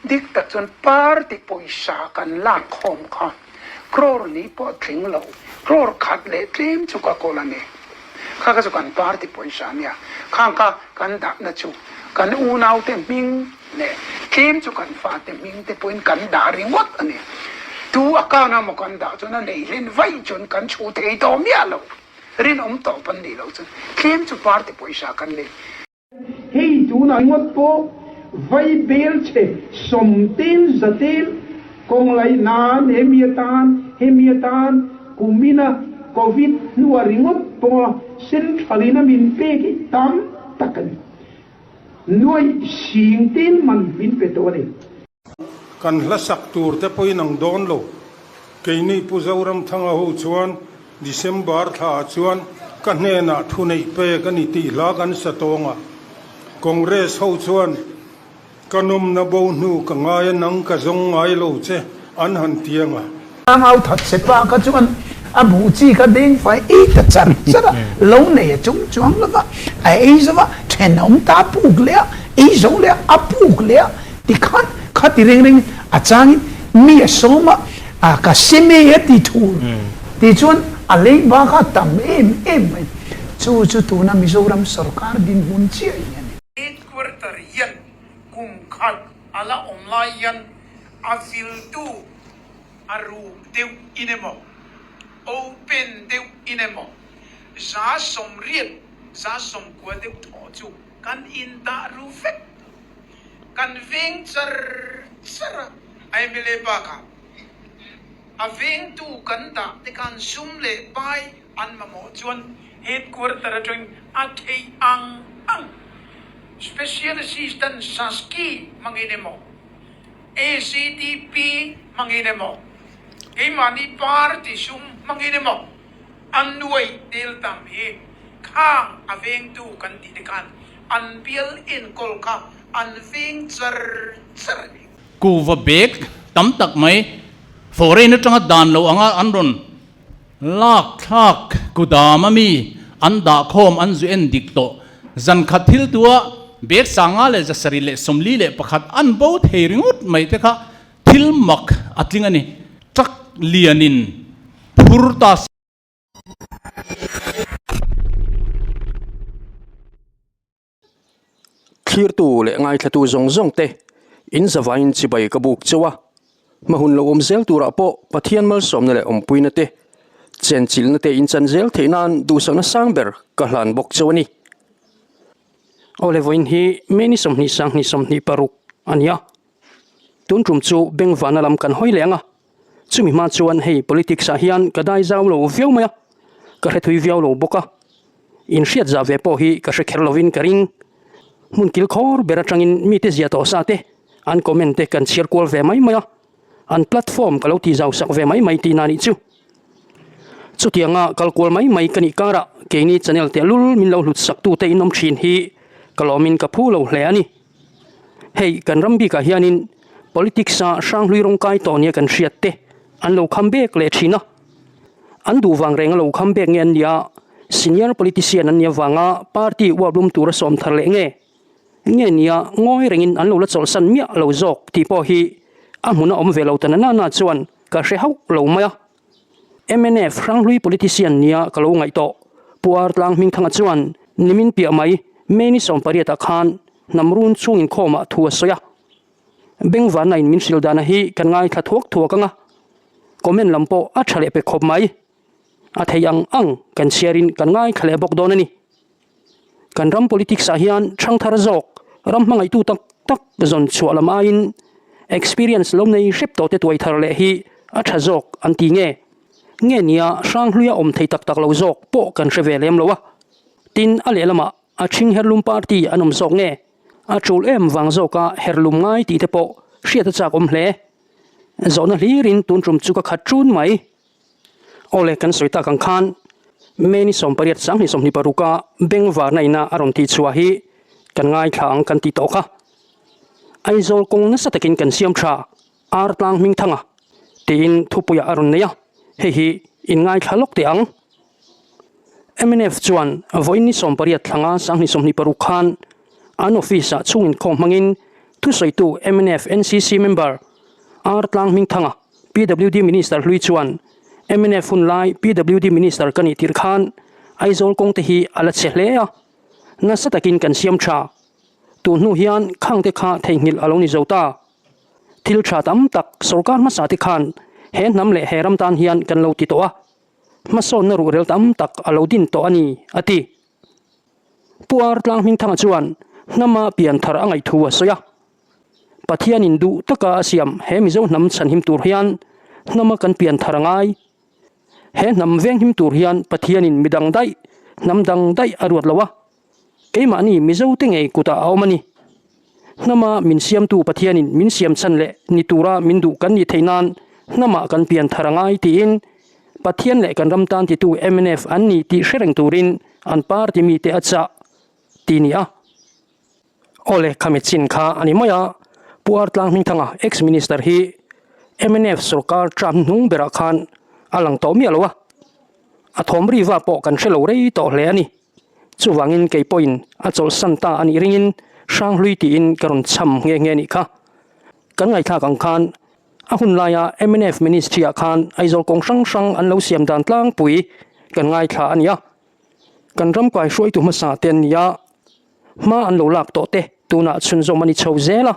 Dik tak chuan party pawisa kan lak khawm kha crore ni pawh tling lo, crore khat leh tlem chu ka kawl a ni. Kha kha chu kan party pawisa a nia. Khang kha kan dahna chu kan unaute hming leh tlem chu kan fate hming te pawhin kan dah ringawt a ni. Tu account a maw kan dah chuan a nei hlen vaih chuan kan chhu thei tawh miah lo. Rinawm tawp an nih loh chuan tlem chu party pawisa kan nei. Hei tunah ngawt pawh vaibel chhe sawmtel zatel kawng laih nan hemi atan hemi atan kumina Covid hnua ringawt pawha central in a min pek hi tam tak a ni. Nuaih sing tel man min pe tawh a ni. Kan hla sak tur te pawhin ang dawn lo. Keini Pu Zoramthanga ho chuan December thla ah chuan ka hnenah thu neih pek a ni tih hla kan sa tawng a. Congress ho chuan ka nawmna bo hnu ka ngai a nang ka zawng ngai lo che an han tiang a. Tlangau that che pa kha chuan a buh chi kha deng fai ei ta char char a, lo nei a chung chuang lo va, a ei zo va, thenawm ta puk leh a, ei zo leh a, a puk leh a, tikhan khati reng reng a changin mi a sawm a, a ka sem e a ti thul ti chuan a leiba kha a tam em em mai. Chu chu tuna Mizoram sorkar dinhmun chiah hi a ni. Headquarter hian kum khat a la awm lai hian a viltu a ruk deuh in emaw, open deuh in emaw, 80%, 90% deuh thaw chu kan indah ru vek tawh. Kan veng char char a, a mla bakah a vengtu kan dah te khan sum leh pai an mamawh chuan headquarter atangin a theih ang ang special assistant Saski hmangin emaw, ACDP hmangin emaw, keimahni party sum hmangin emaw an nuai tel tam hi khang a vengtu kan tih te khan an bial enkawl kha an veng char char a ni. Kuhva bag tam tak mai foreign atanga dan lo anga an rawn lak thlak kudam ami an dah khawm an zu en dik tawh. Zan khat thil tua bag 5741 an bo thei ringawt mai te kha thil mak a tling a ni. Truck lianin phur ta se. Thlirtu leh ngaithlatu zawng zawng te in zavaiin chibai ka buk cheu a, hmahun lo awm zel turah pawh Pathian malsawmna leh awmpuina te, chenchilhna te in chan zel theih nan duhsakna sang ber ka hlan bawk cheu a ni. Awle vawiin hi May ni 20 sang 26 a ni a, tun tum chu Bengvana lam kan hawi leh ang a, chumi hma chuan hei politics ah hian ka dai zau lo viau mai a, ka hre thui viau lo bawk a. Inhriat zah ve pawh hi ka hre kher lovin ka ring. Hmun kil khawr ber atangin mite zia tawh sa te an comment te kan chhiar kual ve mai mai a, an platform ka lo tih zau sak ve mai mai tihna nih chu. Chutianga kal kual mai mai ka nih karah keini channel tehlul min lo hlut sak tute in awm thin hi ka lawmin ka phu lo hle a ni. Hei kan ram bikah hianin politics a hranghlui rawngkai tawh nia kan hriat te an lo kham bek leh thin a. An duh vang reng a lo kham bek nge an nia, senior politician an nih avanga party uaplum tura sawm thar leh nge nge nia ngawi rengin an lo la chawlhsan miah lo zawk tih pawh hi a hmun a awm ve lo ta na na chuan ka hre hauh lo mai a. Mnf hranghlui politician nia ka lo ngaih tawh Pu Artlang Hmingthanga chuan nimin piah mai May ni 18 ah khan hnam run chhung inkhawmah thu a sawi a. Bengvarna in min hrilh dana hi kan ngaithla thuak thuak ang a, comment lam pawh a tha leh pe khawp mai. A thei ang ang kan chhiarin kan ngaithla leh bawk dawn a ni. Kan ram politics ah hian thangthar zawk ram hmangaihtu tak tak zawn chhuah lam aiin experience lo nei hrep tawh te tuai thar leh hi a tha zawk an ti nge. Nge nia hrang hluia awm thei tak tak lo zawk pawh kan hre ve lem lo a. Tin a lehlamah a ṭhing herlum party an awm zawk nge? A ṭul em vang zawka herlum ngai tih te pawh hriat a chak awm hle. Zawhna hlirin tun ṭum chu ka khat ṭun mai. Awle kan sawi tak ang khan May ni 18 2026 a Bengvarna ina a rawn tih chhuah hi kan ngaithla ang kan ti tawh kha. Aizawl kawng nasa takin kan siam ṭha Artlang Hmingthanga tiin thupuiah a rawn nei a, hei hi in ngaithla lawk teh ang. Mnf chuan vawiin ni 18 thlanga 2026 khan an office-ah chhung inkhawm hmangin Thusawitu mnf NCC member R Tlanghmingthanga, PWD Minister hlui chuan mnf hun lai PWD Minister ka nih tirh khan Aizawl kawng te hi a la chhe hle a, nasa takin kan siam tha. Tun hnu hian khang te kha theihnghilh a lo ni zo ta. Thil tha tam tak sorkar hmasa te khan he hnam leh he ram tan hian kan lo ti tawh a, hmasawnna ruhrel tam tak a lo din tawh a ni, a ti. Pu Ar Tlanghmingthanga chuan hnama pian thar a ngaihthu a sawi a. Pathianin duh taka a siam he Mizo hnam chhanhim tur hian hnama kan pian thar a ngai. He hnam venghim tur hian Pathianin midang daih, hnam dang daih a ruat lo a. Keimahni Mizote ngei kutah a awm a ni. Hnama min siamtu Pathianin min siam chhan leh ni tura min duh kan nih theih nan hnamah kan pian thar a ngai tiin Pathian leh kan ram tan titu mnf an ni tih hre reng turin an party mite a chah ti ni a. Awle khami chin kha a ni mai a, Pu Artlang Hmingthanga ex-minister hi mnf sorkar term hnung berah khan a lang tawh miah lo a, a thawm ri va pawh kan hre lo rei tawh hle a ni. Chuvangin kei pawhin a chawlhsan ta a nih ringin Hranghlui tiin ka rawn chham nghe nghe nih kha. Kan ngaihthlak ang khan a hun laia mnf ministry ah khan Aizawl kawng hrang hrang an lo siam dan tlangpui kan ngaithla a ni a. Kan ram kai hruaitu hmasa te an ni a, hma an lo lak tawh te tunah chhunzawm a ni chho zel a,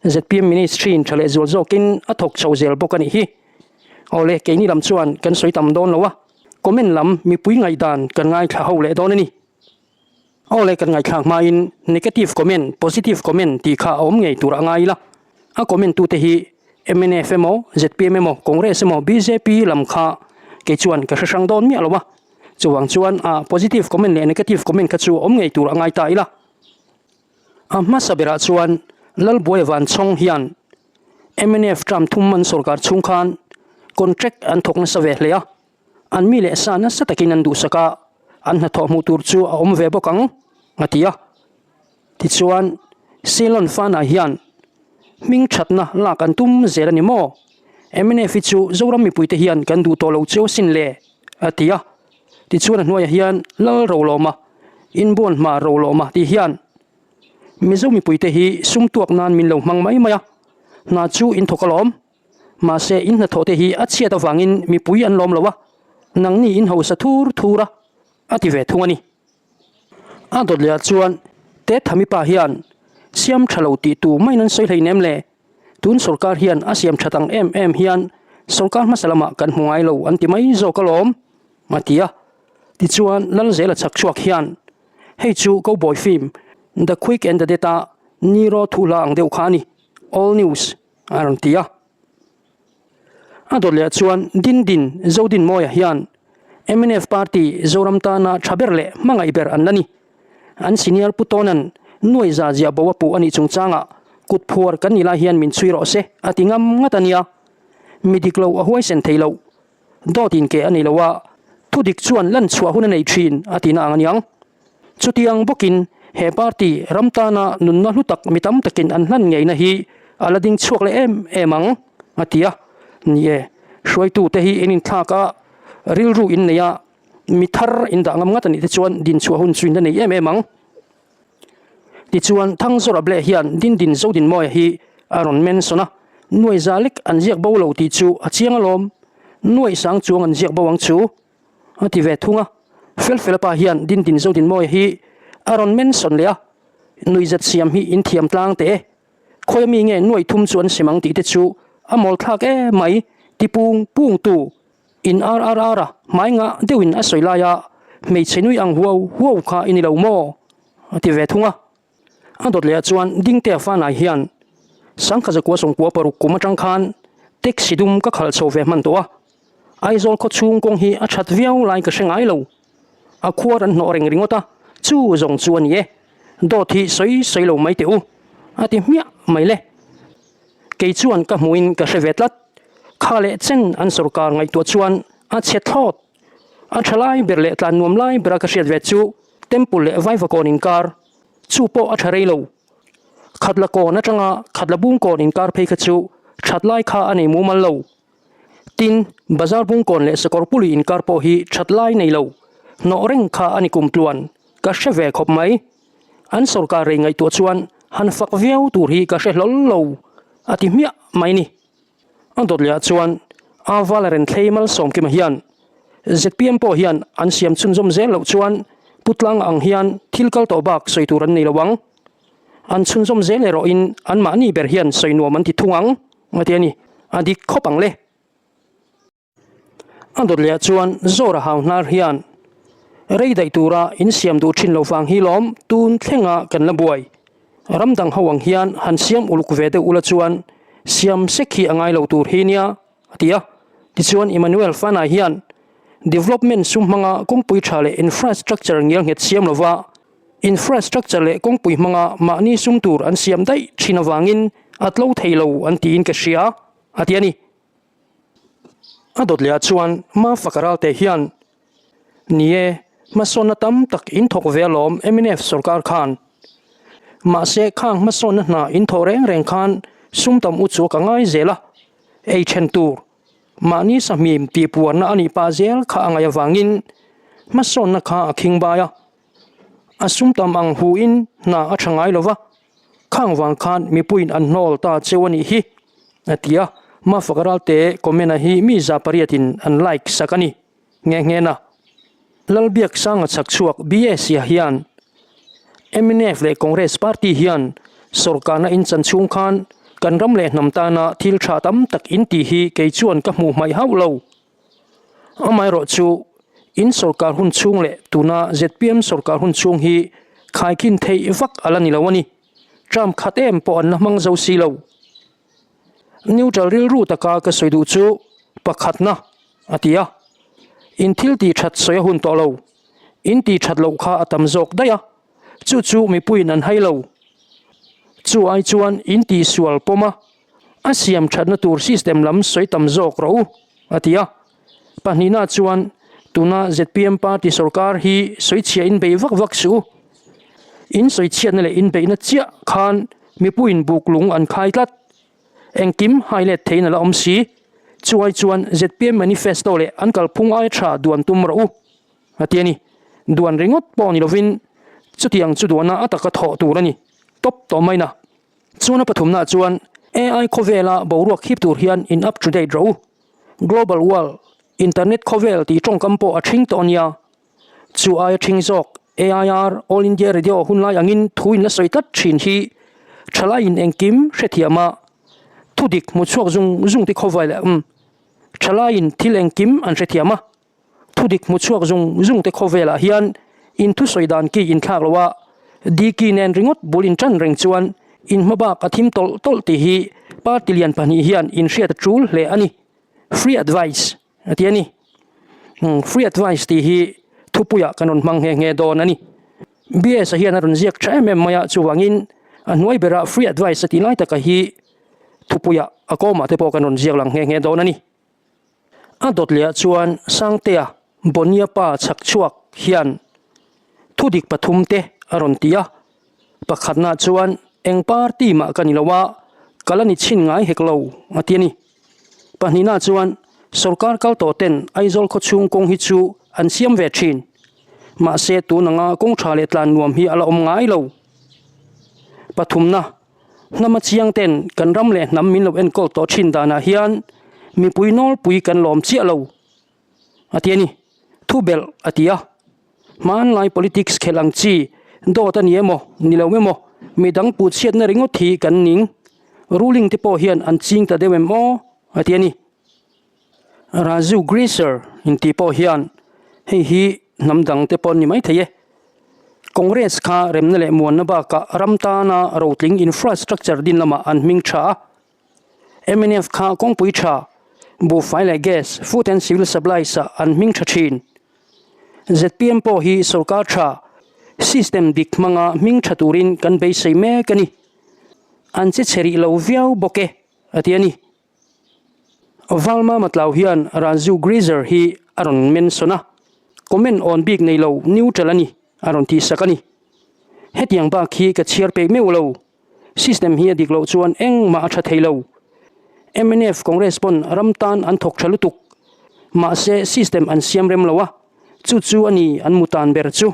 zpm ministry in tha leh zual zawkin a thawk chho zel bawk a nih hi. Awle keini lam chuan kan sawi tam dawn lo a. Comment lam mipui ngaihdan kan ngaithla ho leh dawn a ni. Aw le kan ngaihthlak hmain negative comment, positive comment tih kha a awm ngei tur a ngai ila. A comment tute hi mnf emaw, zpm emaw, Congress emaw, bjp lam kha kei chuan ka hre hrang dawn miah lo a. Chuvang chuan a positive comment leh negative comment kha chu a awm ngei tur a ngai ta ila. A hmasa berah chuan Lalbuaia Vanchhawng hian mnf term thum an sorkar chhung khan contract an thawk nasa ve hle a, an mi leh sa nasa takin an duhsak a, an hnathawh hmuh tur chu a awm ve bawk ang, a ti a. Tichuan, Ceylon Fana hian hming thatna lak an tum zel a ni maw? Mnf hi chu Zoram mipuite hian kan duh tawh lo cheu asin le, a ti a. Tichuan a hnuaiah hian Lal Rolawma, Inbuan hma Rolawma tih hian Mizo mipuite hi sum tuak nan min lo hmang mai mai a, hna chu in thawk alawm. Mahse in hnathawh te hi a chhiat avangin mipui an lawm lo a, nangni in hausa thur thur a, a ti ve thung a ni. A dawt leh ah chuan Tethami pa hian siam tha lo tih tu maiin an sawi hleinem le, tun sorkar hian a siam that ang em em hian sorkar hmasa lamah kan hmu ngai lo an ti mai zawk alawm, a ti a. Tichuan Lalzela chhak chhuak hian Hei chu Cowboy film The Quick and the Dead a Nero thu hla ang deuh kha a ni, All News a rawn ti a. A dawt leh chuan Din Din Zodinmawia hian mnf party Zoram tana tha ber leh hmangaih ber an la ni. An senior Pu Tawnan nuai za ziah bo a puh a nih chungchangah kut phuar kan nih lai hian min chhui rawh se a ti ngam ngat a nia. Mi dik lo a huaisen thei loh. Dawt in ke a nei lo a, thu dik chuan lan chhuah hun a nei thin a tihna ang aniang. Chutiang bawkin he party ram tana nunna hlu tak mi tam takin an hlan ngeina hi a la ding chhuak leh em em ang a ti a. Ni e, hruaitute hi in inthlak a, rilru in nei a, mi thar in dah ngam ngat a nih te chuan din chhuah hun chu in la nei em em ang. Tichuan, Thangzawra Ble hian Dindin Zodinmawia hi a rawn mention a, Nuai za lek an ziak bo lo tih chu a chiang alawm, Nuai sang chuang an ziak bo ang chu, a ti ve thung a. Felfela pa hian Dindin Zodinmawia hi a rawn mention leh a, Nuihzat siam hi in thiam tlang teh e, khawi ami nge nuai thum chu an sem ang tih te chu a mawl thlak em mai, ti pung pung tu. In RRR a hmai ngah deuhin a sawi lai a, hmeichhe nui ang huau huau kha i ni lo maw? a ti ve thung a. A dawt leh ah chuan Dingtea Fanai hian Sangkha zakua sawmkua paruk kum atang khan taxi dum ka khalh chho ve hman tawh a, Aizawl khaw chhung kawng hi a that viau lai ka hre ngai lo. A khuar an hnawh reng ringawt a, chu zawng chu a ni e. Dawt hi sawi sawi lo mai teh u, a ti hmiah mai le. Kei chuan ka hmuhin ka hre ve tlat. Kha leh chen an sorkar ngaihtuah chuan a chhe thlawt. A tha lai ber leh tlan nuam lai bera ka hriat ve chu Temple leh Vaivakawn inkar chu pawh a tha rei lo. Khatla kawn atanga Khatla bungkawn inkar phei kha chu that lai kha a nei mumal lo. Tin, Bazar bungkawn leh Sakawrpului inkar pawh hi that lai nei lo. Hnawh reng kha a ni kum tluan. Ka hre ve khawp mai. An sorkar rei ngaihtuah chuan. Han fak viau tur hi ka hre hlawl lo, a ti hmiah mai ni. A dawt leh ah chuan a val Renthlei Malsawmkima hian zpm pawh hian an siam chhunzawm zel loh chuan Pu Tlanga ang hian thil kal tawh bak sawi tur an nei lo ang. An chhunzawm zel erawhin anmahni ber hian sawi nuam an ti thung ang, a ti a ni. A dik khawp ang le. A dawt leh ah chuan Zora hau hnar hian rei daih tura in siam duh thin lo vang hi lawm tun thlenga kan la buai. Ram dang ho ang hian han siam uluk ve deuh ula chuan siam sek hi a ngai lo tur hi nia a ti a. Tichuan Emmanuel Fanai hian development sum hmanga kawngpui tha leh infrastructure ngialnghet siam lova infrastructure leh kawngpui hmanga mahni sum tur an siam daih thin avangin a tlo thei lo an tiin ka hria a ti a ni. A dawt leh ah chuan Mafaka Ralte hian, Ni e, hmasawnna tam tak in thawk ve alawm mnf sorkar khan. Mahse khang hmasawnna hna in thawh reng reng khan sum tam u chu ka ngai zel a, ei then tur mahni sahmim tih puarna a nih pah zel kha a ngaih avangin hmasawnna kha a khing bai a. A sum tam ang hu in hna a tha ngai lova, khang vang khan mipuiin an hnawl ta cheu a nih hi, a ti a. Mafaka Ralte comment-a hi mi za pariatin an like sak a ni nghe nghe na. Lalbiaksanga chhak chhuak BSc-a hian mnf leh Congress party hian sawrkarna in chan chhung khan kan ram leh hnam tana thil tha tam tak in tih hi kei chuan ka hmuh hmaih hauh lo. Amaherawh chu in sawrkar hun chhung leh tuna zpm sawrkar hun chhung hi khaikhin theih vak a la ni lo a ni. Term khat em pawh an la hmang zo si lo. Neutral rilru taka ka sawi duh chu pakhatna a ti a. In thil tih that sawi a hun tawh lo. In tih that loh kha a tam zawk daih a. Chu chu mipuiin an hai lo. Chu ai chuan in tihsual pawm a. A siam thatna tur system lam sawi tam zawk rawh u, a ti a. Pahnihna chuan tuna zpm party sorkar hi sawichhia in bei vak vak suh u. In sawichhiatna leh in beihna chiah khan mipuiin buk lung an khai tlat. Engkim hai let theiin a la awm si. Chuai chuan zpm manifesto leh an kalphung ai tha duan tum rawh u, a ti a ni. Duan ringawt pawh ni lovin chutiang chu duana a taka thawh tur a ni tawp tawh mai na. Chuan a pathumna chuan AI khawvela boruak hip tur hian in up to date rawh u. Global world, internet khawvel tih tawngkam pawh a thing tawh a nia. Chu aia thing zawk AIR, All India Radio hunlai angin thu in la sawi tlat thin hi thalaiin engkim hrethiam a, thudik hmuchhuak zung zung te khawvel umm thalaiin thil engkim an hrethiam a. Thudik hmu chhuak zung zung te khawvelah hian in thusawi dan ki inthlak lo a, Diki nen ringawt bul in tan reng chuan in hmabak a thim tawlh tawlh tih hi party lian pahnih hian in hriat a tul hle a ni. Free advice a ti a ni. Free advice tih hi thupuiah kan rawn hmang nghe nghe dawn a ni. BS-a hian a rawn ziak tha em em mai a, chuvangin a hnuai berah free advice a tih lai taka hi thupuiah a kawmah te pawh kan rawn ziak lang nghe nghe dawn a ni. A dawt leh ah chuan Sangtea Bonia pa chhak chhuak hian thudik pathum te a rawn ti a, pakhatna chuan eng party mah ka ni lo a, ka la ni chhin ngai hek lo a ti a ni. Pahnihna chuan sorkar kal tawh ten Aizawl khawchhung kawng hi chu an siam ve thin, mahse tun anga kawng tha leh tlan nuam hi a la awm ngai lo. Pathumna. Hnama chiang ten kan ram leh hnam min lo enkawl tawh thin danah hian mipui nawlpui kan lawm chiah lo a ti a ni. Thubelh a ti a. Hmanlai politics khelh ang chi dawt a ni emaw ni lo emaw midang puhchhiatna ringawt hi kan ning. Ruling te pawh hian an ching ta deuh em aw a ti a ni. Raju Greaser intih pawh hian hei hi hnam dang te pawh an ni maithei e. Congress kha remna leh muanna bakah ram tana rotling infrastructure din lamah an hming tha a. Mnf kha kawngpui tha, buhfai leh gas, food and civil supplies ah an hming tha thin. Zpm pawh hi sorkar tha, system dik hmanga hming tha turin kan beisei mek a ni. An che chhe rih lo viau bawk e, a ti a ni. Valma Matlau hian Raju Greaser hi a rawn mention a, comment awn bik nei lo neutral a ni a rawn tihsak a ni. Hetiang bak hi ka chhiar peih meuh lo, system hi a dik loh chuan engmah a tha thei lo. Mnf Congress pawn ram tan an thawk tha lutuk, mahse system an siam rem lo a, chu chu a ni an mu tan ber chu.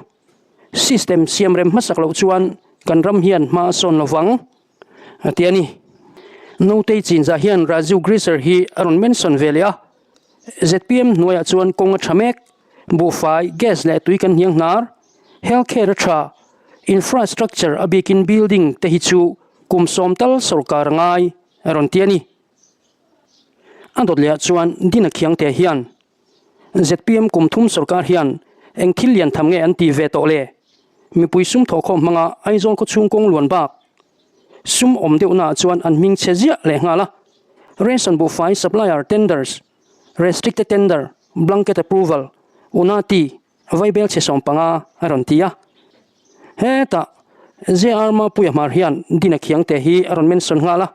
System siam rem hmasak loh chuan. kan ram hian hma a sawn lovang, a ti a ni. Notei chinzah hian Rajiv Grisar hi a rawn mention ve leh a, zpm hnuaiah chuan kawng a tha mek, buhfai, gas leh tui kan hniang hnar, health care a tha, infrastructure a bikin building te hi chu kum sawm tal sorkar a ngai, a rawn ti a ni. A dawt lehah chuan Dina Khiangte hian zpm kum thum sorkar hian eng thil lian tham nge an tih ve tawh le? Mipui sum thawhkhawm hmanga Aizawl khawchhung kawng luan bak sum awm deuhnaah chuan an hming chhe ziah leh nghal a. Ration buhfai supplier tenders, restricted tender, blanket approval, Unati, Vaibel chhe 15 a rawn ti a. Hetah JR Mapuia hmar hian Dina Khiangte hi a rawn mention nghal a.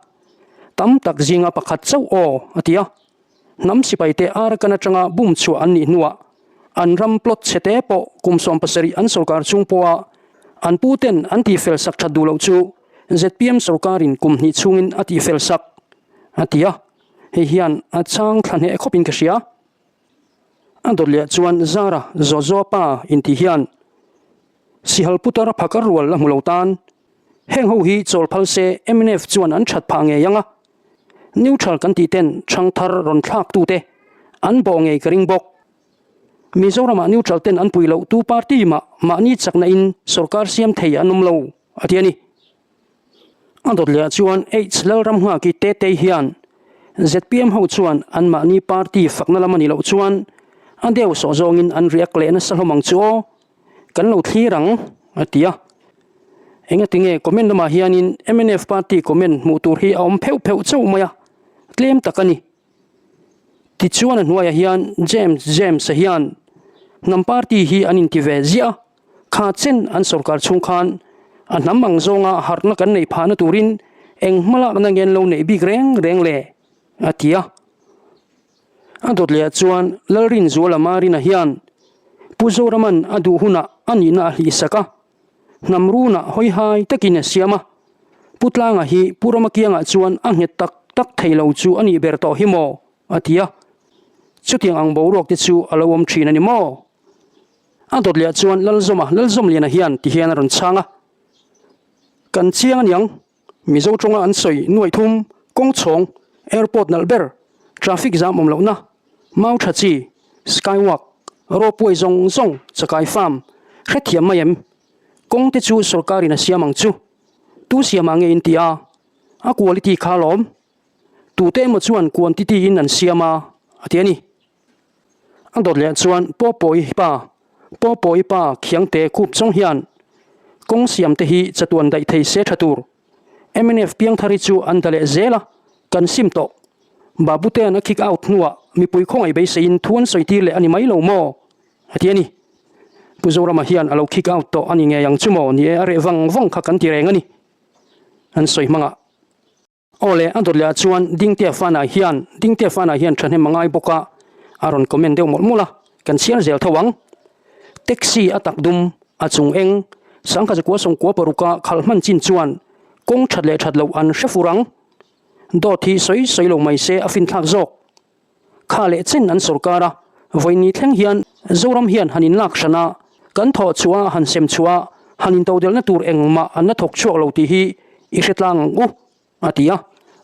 Tam tak zinga pakhat chauh aw a ti a. Hnam sipaite Arakan atanga bum chhuah an nih hnuah an ram plot chhete pawh kum 70 an sorkar chung pawha an puten an tihfel sak that duh loh chu zpm sorkarin kum hnih chhungin a tihfel sak a ti a. Hei hian a chang thla hneh khawpin ka hria. A dawt leh chuan Zara Zawzaw pa intih hian Sihal putar a phakar rual a hmu lo tan. Heng ho hi chawl phal se mnf chuan an that phah ngei ang a. Neutral kan tih ten chhang thar rawn thlak tute an bawh ngei ka ring bawk. Mizoramah neutral ten an pui loh tu party mah mahni chakna in sorkar siam thei an awm lo a ti a ni. A dawt leh ah chuan H Lalramnghaki Tetei hian zpm ho chuan an mahni party fakna lam a nih loh chuan a deuh sawh zawngin an react leh nasa hlawm ang chu aw. Kan lo thlir ang, a ti a. Engatinge comment lamah hianin mnf party comment hmuh tur hi a awm pheuh pheuh chauh mai a, tlem tak a ni. Tichuan a hnuaiah hian James James-a hian hnam party hi an inti ve ziah a, kha chen an sorkar chhung khan a hnam ang zawnga harhna kan neih phahna turin eng hmalakna nge an lo neih bik reng reng le, a ti a. A dawt leh ah chuan Lalrinzuala Marina hian Pu Zoraman a duh hunah a nihna a hlihsak a, hnam runah hawihai takin a siam a. Pu Tlanga hi Pu Rama kiangah chuan a nghet tak tak thei lo chu a nih ber tawh hi maw? a ti a. Chutiang ang boruak te chu a lo awm thin a ni maw? A dawt leh ah chuan Lalzawma Lalzawmliana hian ti hian a rawn chhang a, Kan chiang a niang. Mizo tawnga an sawi nuai thum, kawng chhawng, airport nalh ber, traffic zam awm lohna, mau tha chi, skywalk, ropeway zawng zawng, chakai farm, hrethiam mai em? Kawng te chu sorkarin a siam ang chu. Tu siamah nge in ti a? A quality kha alawm. Tute emaw chuan quantity in an siam a, a ti a ni. A dawt leh chuan Pawpawi pa, Pawpawi pa Khiangte khup chawng hian kawng siam te hi chatuan daih thei se tha tur. Mnf piangthar hi chu an da leh zel a, kan sim tawh. Babutean a kick out hnuah mipui khawngaih beiseiin thu an sawi tir leh a ni mai lo maw? A ti a ni. Pu Zorama hian a lo kick out tawh a ni ngei ang chu maw? Ni e, a reh vang vang kha kan ti reng a ni. An sawi hmangah. Aw le, a dawt leh ah chuan Dingtea Fana hian Dingtea Fana hian thahnem a ngai bawk a, a rawn comment deuh mawlh mawlh a, kan chhiar zel tho ang. Taxi a tak dum, a chung eng, sangkha zakua sawmkua paruka khalh hman chin chuan kawng that leh that loh an hre fur ang. Dawt hi sawi sawi lo mai se a finthlak zawk. Kha leh chen an sorkar a, vawiin ni thleng hian Zoram hian han inlak hran a, kan thawh chhuah a, han sem chhuah a, han intodelhna tur engmah an la thawk chhuak lo tih hi i hre tlang ang u, a ti a.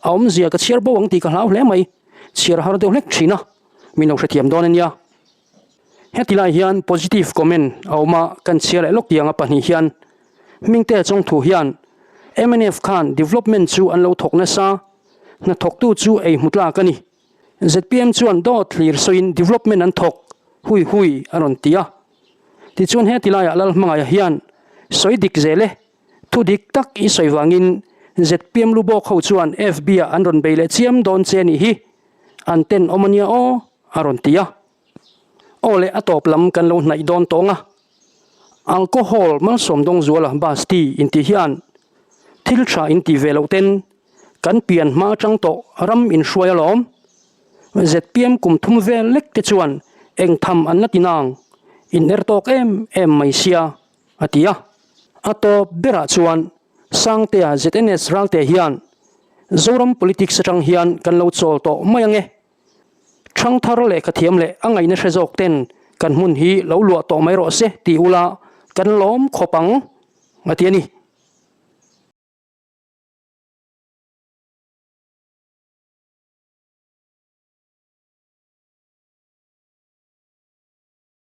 A awmzia ka chhiar bo ang tih ka hlau hle mai, chhiar har deuh hlek thin a, min lo hrethiam dawn a nia. Heti lai hian positive comment a awm a, kan chhiar leh lawk tiang a pahnih hian Hmingtea chawngthu hian mnf khan development chu an lo thawk nasa, hnathawktu chu ei hmu tlak a ni. Zpm chuan dawt thlir sawiin development an thawk hui hui a rawn ti a. Tichuan heti laiah Lalhmangaia hian sawi dik zel e, thu dik tak i sawi vangin zpm lu bawk ho chuan FB ah an rawn bei leh chiam dawn che nih hi, an ten awm a nia aw a rawn ti a. Aw le a tawp lam kan lo hnaih dawn tawng a, alcohol malsawm dawng zuala basti intih hian thil tha intih ve loh ten Kan pian hma atang tawh ram inhruai alawm. Zpm kum thum vel lek te chuan eng tham an la ti nang, in er tawk em em mai sia, a ti a. A tawp berah chuan Sangtea ZNS Ralte hian Zoram politics atang hian kan lo chawl tawh mai ange. Thangthar lehkha thiam leh a ngaihna hre zawk ten kan hmun hi lo luah tawh mai rawh se ti ula kan lawm khawp ang, a ti a ni.